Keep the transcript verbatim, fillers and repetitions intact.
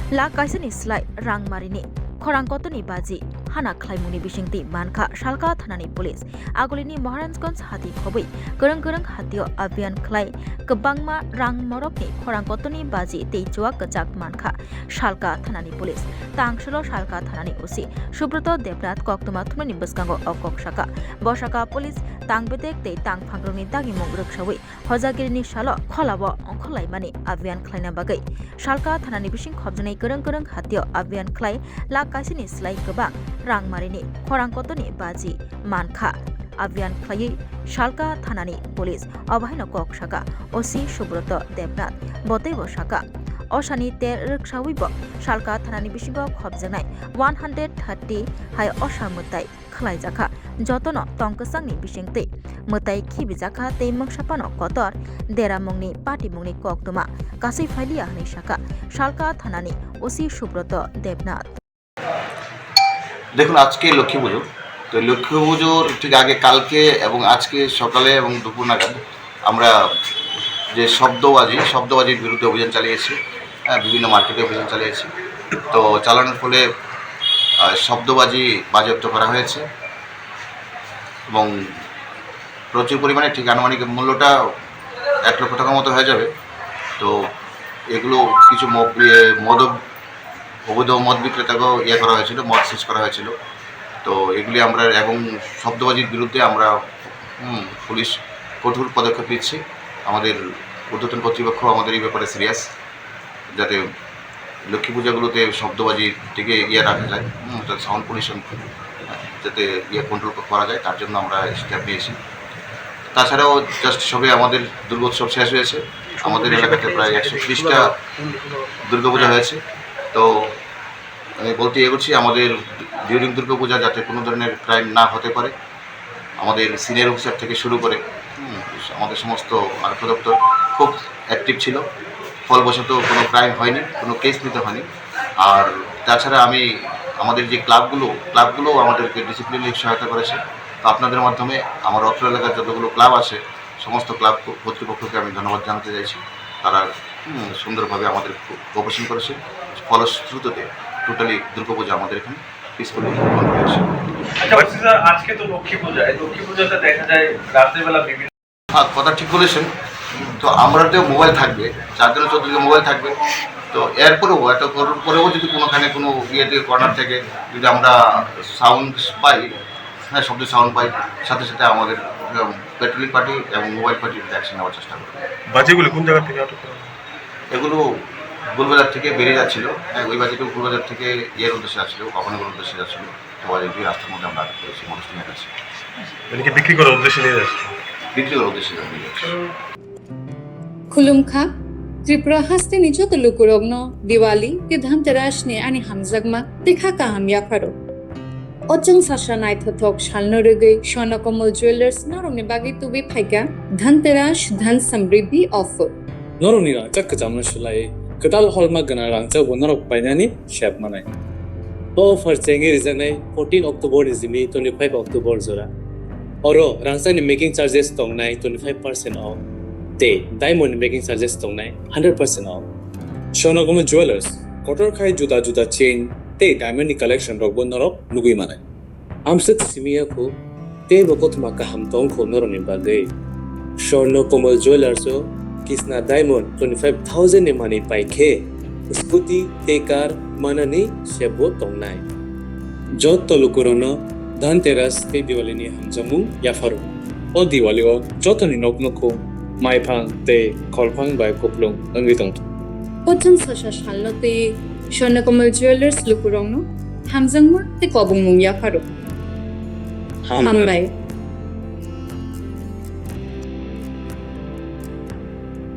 Lakh kaisani slai rang marini khorang kotorni baji hana khlaimungni bisingtwi mankha Salka thanani police. Agulini Maharajganj hati khobwi kwrwng kwrwng hatio abhiyan khlai kwbangma rang morokni khorang kotorni baji tei chuwa kwchak mankha Salka thanani police. Tang salo Salka thanani O C Subroto Debnath koktwma thumnani bwskango o kok saka. Bo saka police tang bedek tei tang phangrokni dagimung rwksawi Hojagirini salo kholao ongkhorlaimani abhiyan khlaina bagwi Salka thanani bising khopjaknai kwrwng kwrwng hatio abhiyan khlai lakh kaisani slai kwbang rang marini khorang kotorni baji mankha. Abhiyan khlaiwi Salka thanani police obahaino kok saka O C Subroto Debnath bo teibo saka. Osani ter rwksawibo Salka thanani bisingo khopjaknai one hundred thirty hai osa mwtai khlaijakha, jotono tong kwchangni bisingtwi mwtai khibijakha tei mungsa phano kotor deramungni patimungni koktwma kasui phailiya hwnwi sakha Salka thanani O C Subroto Debnath. দেখুন, আজকে লক্ষ্মী পুজো। তো লক্ষ্মী পুজোর ঠিক আগে কালকে এবং আজকে সকালে এবং দুপুর নাগাদ আমরা যে শব্দবাজি, শব্দবাজির বিরুদ্ধে অভিযান চালিয়েছি। হ্যাঁ, বিভিন্ন মার্কেটে অভিযান চালিয়েছি। তো চালানোর ফলে আহ, শব্দবাজি বাজেয়াপ্ত করা হয়েছে এবং প্রচুর পরিমাণে, ঠিক আনুমানিক মূল্যটা এক লক্ষ টাকার মতো হয়ে যাবে। তো এগুলো কিছু ম- ইয়ে, মদ, অবৈধ মদ বিক্রেতাকেও ইয়ে করা হয়েছিল, মদ সিজ করা হয়েছিল। তো এগুলি আমরা এবং শব্দবাজির বিরুদ্ধে আমরা, হুম, পুলিশ কঠোর পদক্ষেপ নিচ্ছি। আমাদের ঊর্ধ্বতন কর্তৃপক্ষ আমাদের এই ব্যাপারে সিরিয়াস, যাতে লক্ষ্মী পূজাগুলোতে শব্দবাজির দিকে ইয়ে রাখা যায়, হুম, যাতে সাউন্ড পলিউশন যাতে ইয়ে কন্ট্রোল করা যায়, তার জন্য আমরা স্টেপ নিয়েছি। তাছাড়াও জাস্ট সবে আমাদের দুর্গোৎসব শেষ হয়েছে, আমাদের এলাকাতে প্রায় একশো ত্রিশটা দুর্গাপূজা হয়েছে। তো আমি বলতে ইয়ে করছি, আমাদের ডিউরিং দুর্গাপূজা যাতে কোনো ধরনের ক্রাইম না হতে পারে, আমাদের সিনিয়র অফিসার থেকে শুরু করে, হুম, আমাদের সমস্ত আরক্ষা দপ্তর খুব অ্যাক্টিভ ছিল। ফলবশত কোনো ক্রাইম হয়নি, কোনো কেস নিতে হয়নি। আর তাছাড়া আমি আমাদের যে ক্লাবগুলো, ক্লাবগুলোও আমাদেরকে ডিসিপ্লিনে সহায়তা করেছে। তো আপনাদের মাধ্যমে আমার অত্র এলাকার যতগুলো ক্লাব আছে, সমস্ত ক্লাব ক- কর্তৃপক্ষকে আমি ধন্যবাদ জানাতে চাইছি। তারা, হুম, সুন্দরভাবে আমাদের কো- কোঅপারেশন করেছে। ফলশ্রুতিতে টোটালি দুর্গাপূজা আমাদের এখানে পিসফুলি কমপ্লিট হয়েছে। আচ্ছা, বলছি স্যার, আজকে তো লক্ষ্মী পূজা, এই লক্ষ্মী পূজাতে দেখা যায় রাতের বেলা বিভিন্ন হ্যাঁ, কথা ঠিক বলেছেন। তো আমরা তো মোবাইল থাকবে, চারজন চৌদ্দ মোবাইল থাকবে। তো এরপরেও এত করার পরেও যদি কোনোখানে কোনো ইয়ে থেকে কর্নার থেকে যদি আমরা সাউন্ড পাই, হ্যাঁ, শব্দ সাউন্ড পাই, সাথে সাথে আমাদের পেট্রোলিং পার্টি এবং মোবাইল পার্টি অ্যাকশন নেওয়ার চেষ্টা করবে। বাজিগুলি কোন জায়গা থেকে আটক করা হয়? এগুলো গোলবাজার থেকে বেরিয়ে যাচ্ছিল। হ্যাঁ, ওই বাজিগুলো গোলবাজার থেকে ইয়ের উদ্দেশ্যে যাচ্ছিল, ভবানীপুর উদ্দেশ্যে যাচ্ছিল। তো বাজিগুলি রাস্তার মধ্যে আমরা আটক করেছি, মোটর স্ট্যান্ডের কাছে। মানে কি বিক্রি করার উদ্দেশ্যে নিয়ে যাচ্ছে? বিক্রি করার উদ্দেশ্যে নিয়ে যাচ্ছিল। Khulumkha, Tripura hasteni joto lukurokno Diwali tei Dhanteras ni ani hamjakma tei kha kaham yapharo. O chwng sasa naithothok salno rwgwi Swarnakomal Jewellers norokni bagwi tubui phaikha Dhanteras Dhan Samriddhi offer. Norokni rangchak kwchamno swlaiwi kwtal holma gwnang rangchakbo norok painani sep manai. O offer chengwi rijaknai fourteen October ni simi twenty-five October jora. Oro rangchakni making charges tongnai twenty-five percent off tei diamond ni making charges tongnai hundred percent off. Swarnakomal Jewellers kotor khai juda juda chain tei diamond ni collection rokbo norok nugwi manai. Amswk simi ya kho, teibo kothoma kaham tong kho norokni bagwi. Swarnakomal Jewellers o Kisna Diamond twenty-five thousand ni manwi pai khe, scooty tei car manani sep bo tongnai. Jotto lukurokno Dhanteras tei Diwali ni hamjakmung yapharo. O Diwali o jotoni nok nukhung, maiphang tei kholphang bai kuplung wngwi tongthung. O chwng sasa salno twi Swarnakomal Jewellers lukurokno hamjakma tei kobongmung yapharo. Hambai.